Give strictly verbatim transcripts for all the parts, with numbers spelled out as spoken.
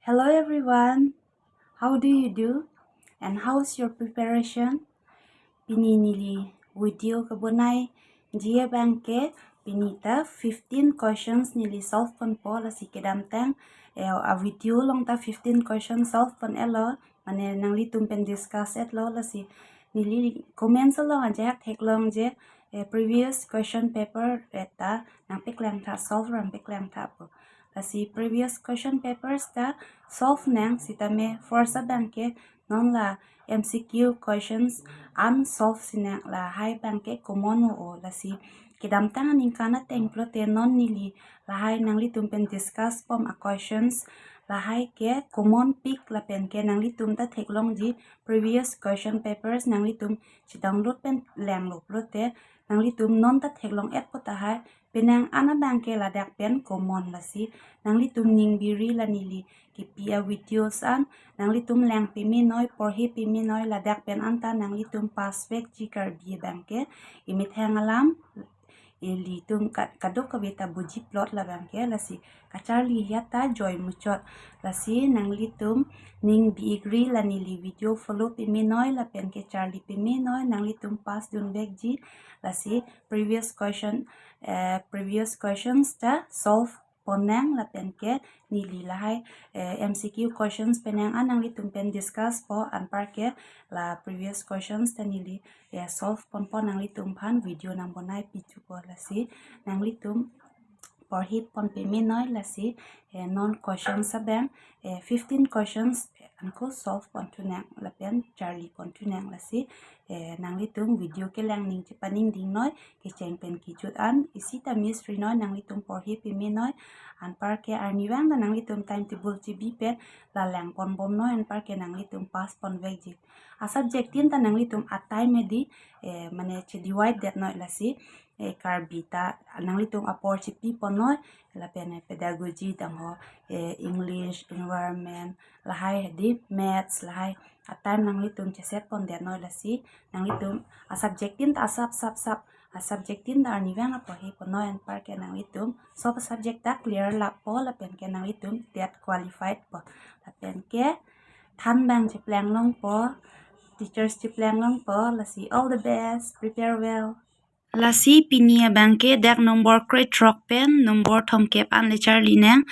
Hello everyone, how do you do? And how's your preparation? Pini neli video kebonai ji abangke pini ta fifteen questions neli solve ponpo, lasi kedamtang eh, a video along ta fifteen questions solve pon-etlo, mane nanglitum pen discuss etlo, lasi neli comments along ajahak theklong je eh, previous question paper eh, ta nangpeklang tha, solve ra nangpeklang tha pu. Lasi previous question papers ta solve nang, sitame first abangke non la M C Q questions unsolved si nang, lahai abangke common o, lasi kedamtang aningkan ateng pulote non neli lahai nanglitum pen discuss pon a questions lahai ke common pik, lapen ke nanglitum ta theklongji previous question papers nanglitum si download pen langlo pulote nanglitum non ta theklong-etpo tahai, penang an abangke ladak pen common, lasi nanglitum ning biri la neli kipi a videos an nanglitum lang pame noi, porhi pame noi, ladak pen anta nanglitum pass vekji Karbi abangke. Imethang alam ilitum ka-, kadokave ta buji plot labangke, lasi kacharli hiya ta joi muchot, lasi nanglitum ning bi-igri la neli video follow pame noi lapen ke charli pame noi, nanglitum pass dun vekji, lasi previous question eh, previous questions ta solve pon nang lapen ke neli lahai eh, M C Q questions penang an nanglitum pen discuss po, anparke la previous questions ta neli eh, solve ponpo nanglitum aphan, video nangbonai pi thupo, lasi nanglitum porhi pon pame noi, lasi eh, non questions abang eh, fifteen questions eh, anke solve pon thu nang lapen charli pon thu nang, lasi eh, nanglitum video kelang ning chepaningding noi, kecheng pen kejut an isi ta miss ri noi, nanglitum porhi pame noi, anparke arnivang ta nanglitum timetable chebi pen la lang ponbom noi, anparke nanglitum pass pon vekji. A subject tin ta nanglitum a time edi eh, mane che divide det noi, lasi eh, Karbi ta nanglitum apor chepi pon noi, lapen eh, pedagogy tangho eh, English, environment, lahai hedi maths, lahai a time nanglitum cheset pon det noi, lasi nanglitum a subject tin ta asap sap sap, a subject tin ta arnivang aporhi pon noi, anparke nanglitum sob subject ta clear lapo lapen ke nanglitum det qualified po, lapen ke than abang cheplang longpo, teachers cheplang longpo, lasi all the best, prepare well. Lasi pini abangke dak number krethrok pen number thomkep an le charli nang.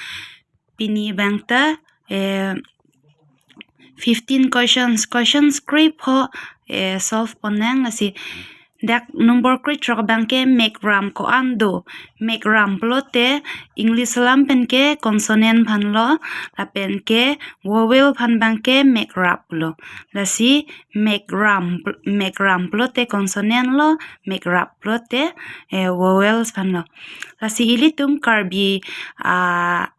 Pini abang ta eh, fifteen questions, questions krepho eh, solve pon nang, lasi dak number krethrok abangke mekram ko-an do. Mekram pulote English alam pen ke consonant aphanlo, lapen ke vowel aphan abangke mekrap lo. Lasi mekram pl-, mekram pulote consonant lo, mekrap pulote eh, vowels aphanlo. Lasi ilitum Karbi ah,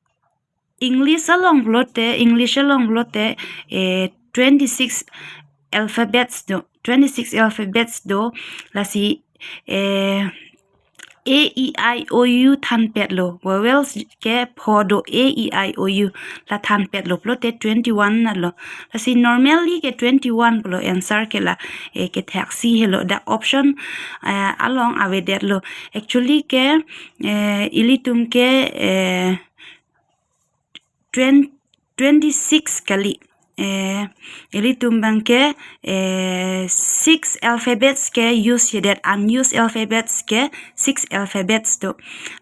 English along pulote, English along pulote eh, twenty-six alphabets do, twenty-six alphabets do, lasi eh, A, E, I, O, U thanpetlo, vowels ke pho do, A, E, I, O, U la thanpetlo pulote twenty-one na lo. Lasi normally ke twenty-one pulo answer ke la eh, kethaksi helo, dak option eh, along avedetlo. Actually ke eh, ilitum ke eh, twenty, twenty-six kali. Eh, ilitum abangke eh, six alphabets ke use yedet, unused alphabets ke six alphabets do.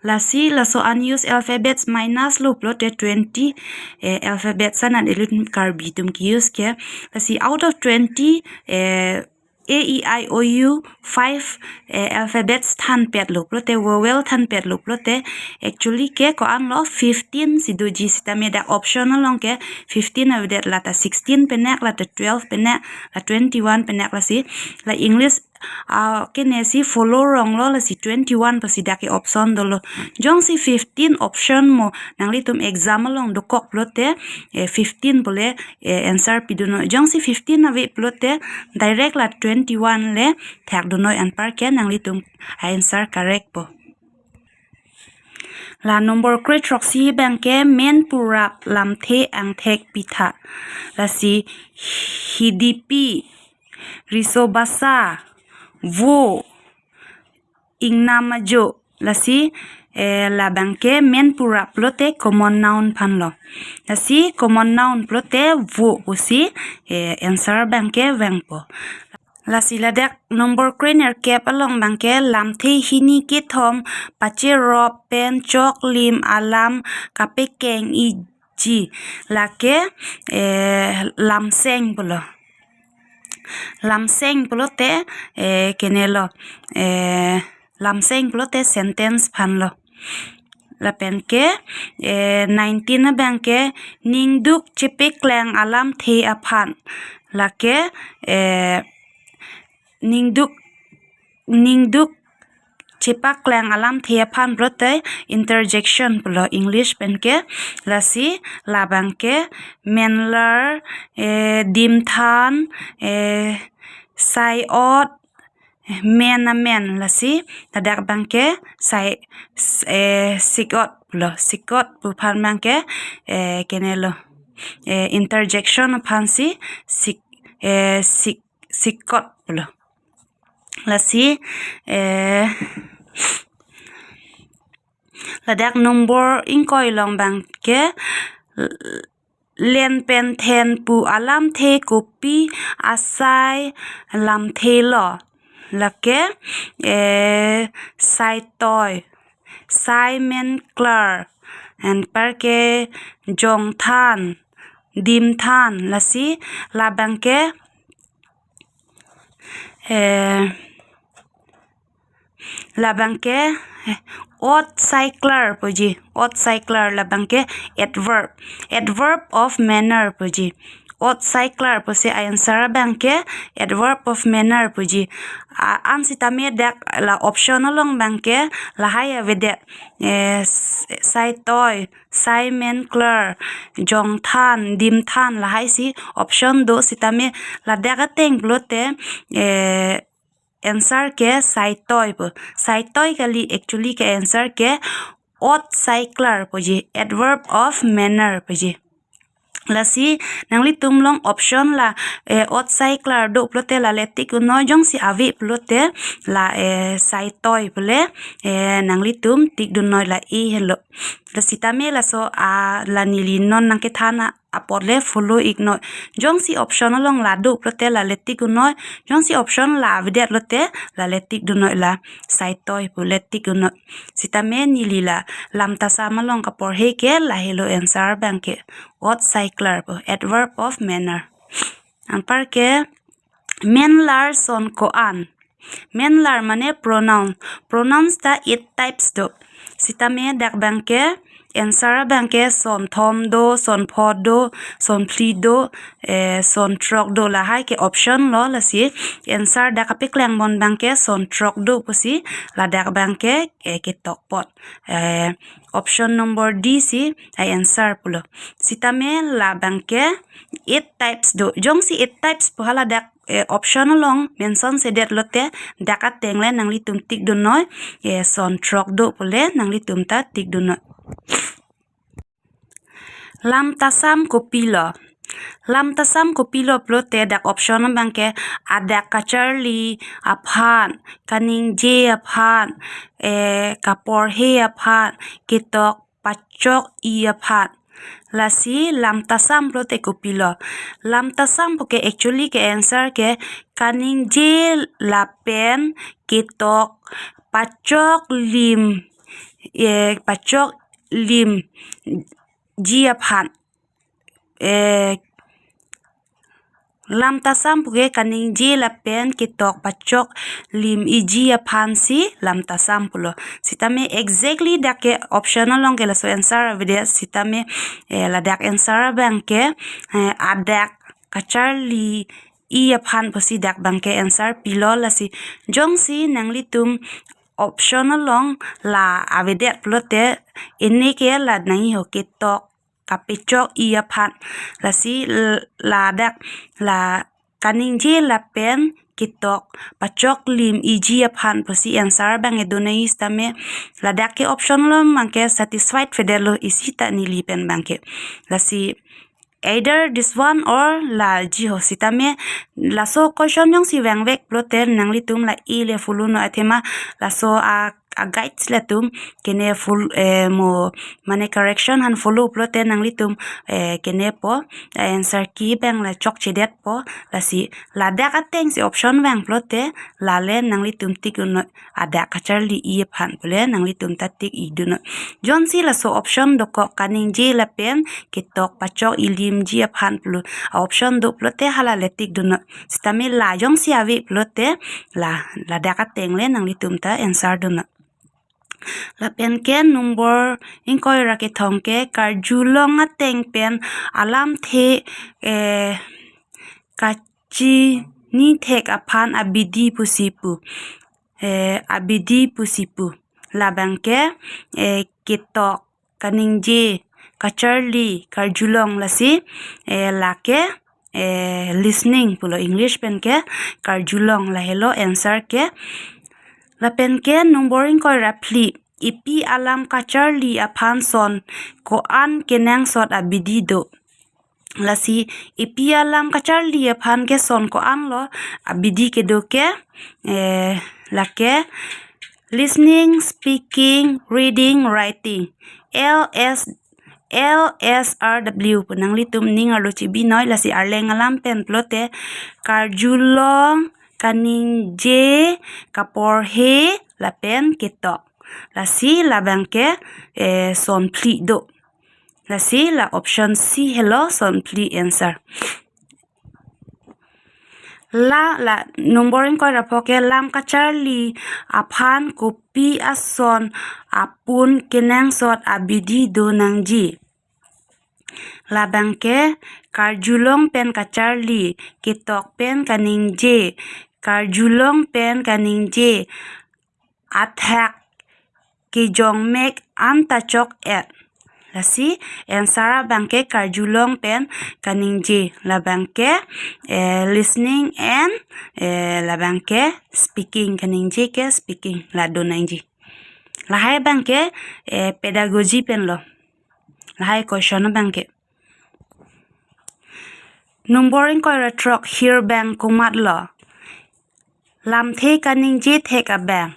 Lasi laso unused alphabets minus lo pulote twenty eh, alphabets anat ilitum Karbi atum ke-use ke. Lasi out of twenty eh, A, E, I, O, U, five eh, alphabets thanpetlo pulote, vowel thanpetlo pulote, actually ke ko-an lo, fifteen si doji, sitame dak option along ke fifteen avedet, la ta sixteen penek, la ta twelve penek, la twenty-one penek, lasi la English ah, kene si follow rong lo, lasi twenty-one pusi dak ke option dolo. Jongsi fifteen option mo nanglitum exam along dokok pulote eh, fifteen pule eh, answer pidun noi. Jongsi fifteen ave pulote direct la twenty-one le thakdun noi, anparke nanglitum a answer correct po. La number krethrok si abangke men purap lamthe angthek pitha. Lasi hidipi, riso basa, vo, ingnam ajo. Lasi eh, labangke men pura pulote common noun aphanlo. Lasi common noun pulote vo pusi, eh, answer abangke vangpo. Lasi ladak number krenerkep along abangke lamthe hini kethom pacherop pen choklim alam kapekeng-iji. Lake, eh, lamseng pulo. Lamseng pulote, eh, kenelo, eh, lamseng pulote sentence aphanlo. Lapenke, eh, nineteen abangke ningduk chepakleng alamthe aphan. Lake, eh, ningduk, ningduk chepakleng alamthe aphan pulote interjection pulo English penke. Lasi labangke menlar, eh, dimthan, eh, sai-ot, eh, men amen. Lasi ladak abangke sai, s-, eh, sik-ot pulo. Sik-ot pu aphan abangke, eh, kenelo, eh, interjection aphansi sik, eh, sik, sik-ot pulo. Lasi, eh, ladak number ingkoi along abangke len pen then pu alamthe kopi asai lamthelo? Lake, eh, saitoi, saimenklar, anparke jongthan, dimthan. Lasi labangke, eh, labangke, eh, ot saiklar puji, ot saiklar labangke adverb, adverb of manner puji. Ot saiklar pusi a-answer abangke adverb of manner puji. A, an sitame dak la option along abangke lahai avedet, eh, s-, saitoi, saimenklar, jongthan, dimthan, lahaisi option do sitame ladak ateng pulote, eh, answer ke saitoi pu. Saitoi kali, actually ke answer ke ot saiklar puji, adverb of manner puji. Lasi nanglitum along option la, eh, ot saiklar do pulote lale tick dunnoi, jongsi ave pulote la, eh, saitoi pule, eh, nanglitum tick dunnoi, la A helo. Lasi tame laso a la neli non nangkethan apot le follow iknoi. Jongsi option along la do pulote lale tick dunnoi, jongsi option la avedet lote lale tick dunnoi, la saitoi pule tick dunnoi. Sitame neli la Lamtasam along kaporhe ke lahelo answer abangke, ot saiklar pu, adverb of manner. Anparke menlar son ko-an. Menlar mane pronoun. Pronouns ta eight types do. Sitame dak abangke answer abangke son thom do, son pho do, son phli do, eh, son throk do, lahai ke option lo. Lasi answer dak kapakleng bon abangke son throk do pusi ladak abangke, eh, ketok apot. Eh, option number D si a-answer pulo. Sitame labangke eight types do. Jongsi eight types pu hala dak, eh, option along mention sedet lote dak ateng le nanglitum tick dunnoi, eh, son throk do pule nanglitum ta tick dunnoi. Lamtasam kopilo? Lamtasam kopilo pulote dak option abangke adak kacharli aphan, kaningje aphan, eh, kaporhe aphan, ketok pachok-i aphan. Lasi Lamtasam pulote kopilo? Lamtasam puke actually ke answer ke kaningje lapen ketok pachoklim, eh, pachoklimji aphan. Eh, Lamtasam puke kaningje lapen ketok pachoklim-iji aphansi Lamtasam pulo. Sitame exactly dak ke option along ke laso answer avedet sitame, eh, ladak answer abangke, eh, adak kacharli-i aphan pusi dak abangke answer pilo. Lasi jongsi nanglitum option along la avedet pulote, ene ke la nangji ho, ketok kapachok-i aphan. Lasi l-, ladak la kaningje lapen ketok pachoklim-iji aphan pusi answer abang do nangji sitame ladak ke option along abangke satisfied avedet lo isi ta neli pen abangke. Lasi either this one or laji ho sitame laso question jongsi vangvek pulote nanglitum la A le follow noi, athema laso a a-guides latum kene full, eh, mo mane correction aphan follow pulote nanglitum, eh, kenepo, eh, answer key abang la chokchedetpo. Lasi ladak ateng si option vang pulote lale nanglitum tick dunnoi, adak kacharli-i aphan pule nanglitum ta tick-i dunnoi. Jongsi laso option dokok kaningje lapen ketok pachok ilimji aphan pulo a-option do pulote halale tick dunnoi. Sitame la jongsi ave pulote la, ladak ateng le nanglitum ta answer dunnoi. Lapen ke number ingkoi ra kethom ke karjulong ateng pen alamthe, eh, kachinithek aphan abidi pusi pu. Eh, abidi pusi pu. Labang ke, eh, ketok kaningje kacharli karjulong lasi, eh, lake, eh, listening pulo English pen ke karjulong, lahelo answer ke. Lapen ke number ingkoi ra phli, epi alam kacharli aphan son ko-an kenangsot abidi do. Lasi epi alam kacharli aphan ke son ko-an lo abidi kedo ke, eh, lake listening, speaking, reading, writing. L S, L S R W pu nanglitum ning arlo chibinoi. Lasi arleng alam pen pulote karjulong, kaningje, kaporhe, lapen ketok. Lasi labang ke, eh, son phli do. Lasi la option C helo son phli answer. La, la number ingkoi ra pho ke lam kacharli aphan kopi ason apun kenangsot abidi do nangji. Labang ke karjulong pen kacharli, ketok pen kaningje, karjulong pen kaningje, athak kejongmek anta chok-et. Lasi answer abang ke karjulong pen kaningje, labang ke, eh, listening and, eh, labang ke speaking, kaningje ke speaking, la do nangji. Lahai abang ke, eh, pedagogy pen lo. Lahai question abang ke. Number ingkoi ra throk, hirbang komat lo? Lamthe kaningje thek abang,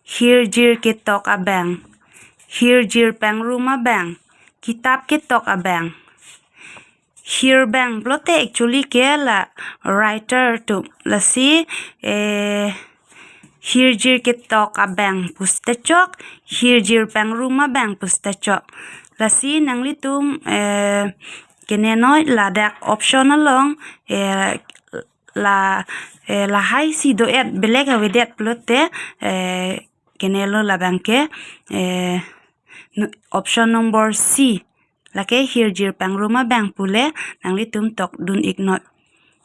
hirjir ketok abang, hirjir pangrum abang, kitap ketok abang. Hirbang pulote actually ke la writer atum, lasi, eh, hirjir ketok abang pusita chok, hirjir pangrum abang pusita chok. Lasi nanglitum, eh, kenenoi ladak option along, eh, la, eh, lahai si do-et belek avedet pulote, eh, kenelo labang ke, eh, nu-, option number C. Lake hirjir pangrum abang pule nanglitum tok dun iknoi.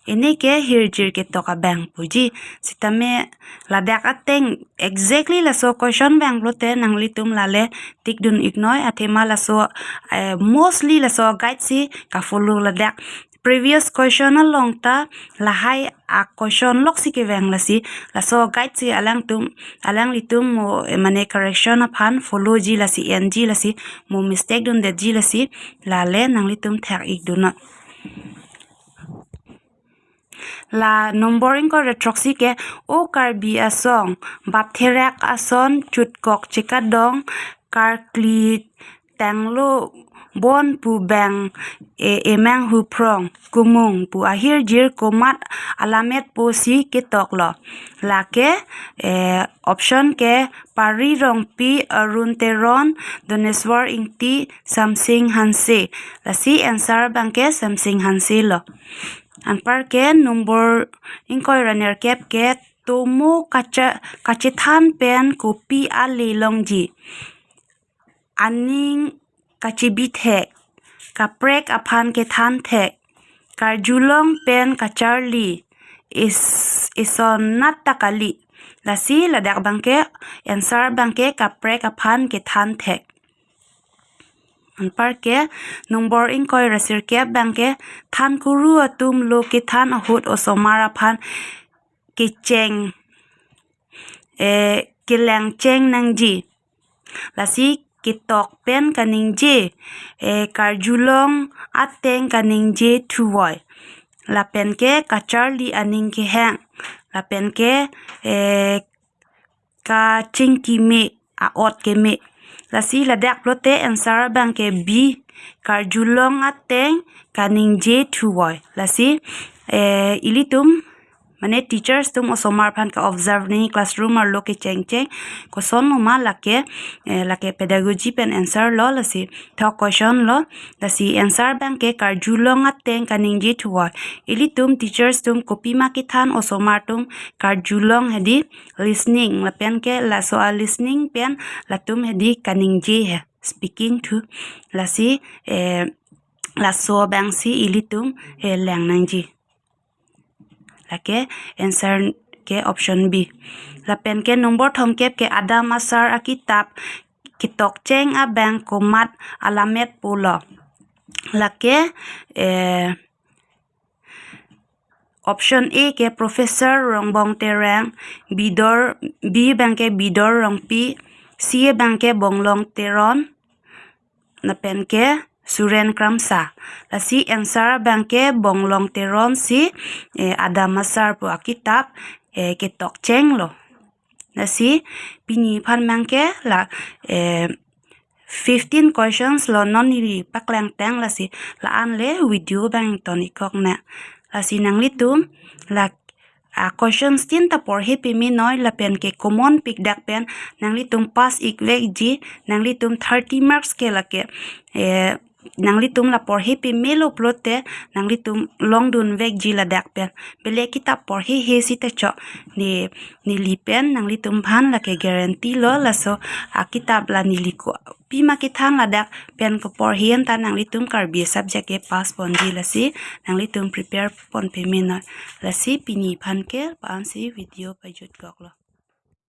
Ini ke hirjir ketok abang puji. Sitame ladak ateng exactly laso question vang pulote nanglitum lale tick dun iknoi, athema laso, eh, mostly laso guide si ka-follow ladak. Previous question along ta lahai a-question lok si kevang, lasi laso guide si alangtum, alanglitum mo, eh, mane correction aphan follow ji lasi, en ji lasi, mo mistake dundetji lasi, lale nanglitum thek ik dunnoi. La number ingkoi ra throksi ke, O Karbi asong, bap therak ason chutkok chekadong, karkli tanglo bon pu bang, e, emang hu phrong, kumung pu ahirjir komat alamet po si ketok lo? Lake, e, option ke Pari Rongpi, Arun Teron, Doneswar Ingti, Samsing Hanse. Lasi answer abang ke Samsing Hanse lo. Anpar ke number ingkoi ra nerkep ke, tomo kacha-, kachethan pen kopi ale longji? Aning kachebi thek, kaprek aphan kethan thek, karjulong pen kacharli, is-, isonat ta kali. Lasi ladak abang ke, answer abang ke kaprek aphan kethan thek. Anpar ke number ingkoi ra sirkep abang ke, than kuru atum lo kethan ahut osomar aphan kecheng, eh, kelangcheng nangji. Lasi ketok pen kaningje, eh, karjulong ateng kaningje thuvoi. Lapen ke kacharli aning kehang. Lapen ke, eh, kachingki me. a-ot keme. Lasi ladak pulote answer abang ke B, karjulong ateng kaningje thuvoi. Lasi, eh, ilitum mane teachers atum osomar aphan ke-observe nangji classroom arlo kechengcheng. Kosonloma lake, eh, lake pedagogy pen answer lo, lasi thok question lo. Lasi answer abang ke karjulong ateng kaningje thuvoi. Ilitum teachers atum kopima kethan osomar atum karjulong hedi listening, lapen ke laso a-listening pen latum hedi kaningje he, speaking to. Lasi, eh, laso abangsi ilitum, eh, lang nangji. Lake answer ke option B. Lapen ke number thomkep ke Adam Asar akitap Ketokcheng abang komat alamet pulo. Lake, eh, option A ke Professor Rongbong Terang, B dor, B abang ke Bidor Rongpi, C abang ke Bonglong Teron, lapen ke Suren Kramsa. Lasi answer abang ke Bonglong Teron si, eh, Adam Asar pu akitap, eh, Ketokcheng lo. Lasi pini aphan abang ke la, eh, fifteen questions lo non neli paklangtang, lasi la-an le video abang ton-ik kok na. Lasi nanglitum la, ah, questions tin ta porhi peme noi, lapen ke common pik dak pen nanglitum pass-ik vekji, nanglitum thirty marks ke lake, eh, nanglitum la porhi pemelo pulote nanglitum longdun vekji ladak pen. Bele kitap porhi he sita chok, ne, neli pen nanglitum aphan lake guarantee lo. Laso akitap la neli kopima kethan ladak pen keporhi an ta nanglitum Karbi subject ke pass ponji, lasi nanglitum prepare pon peme noi. Lasi pini aphan ke la-an si video pajut kok lo.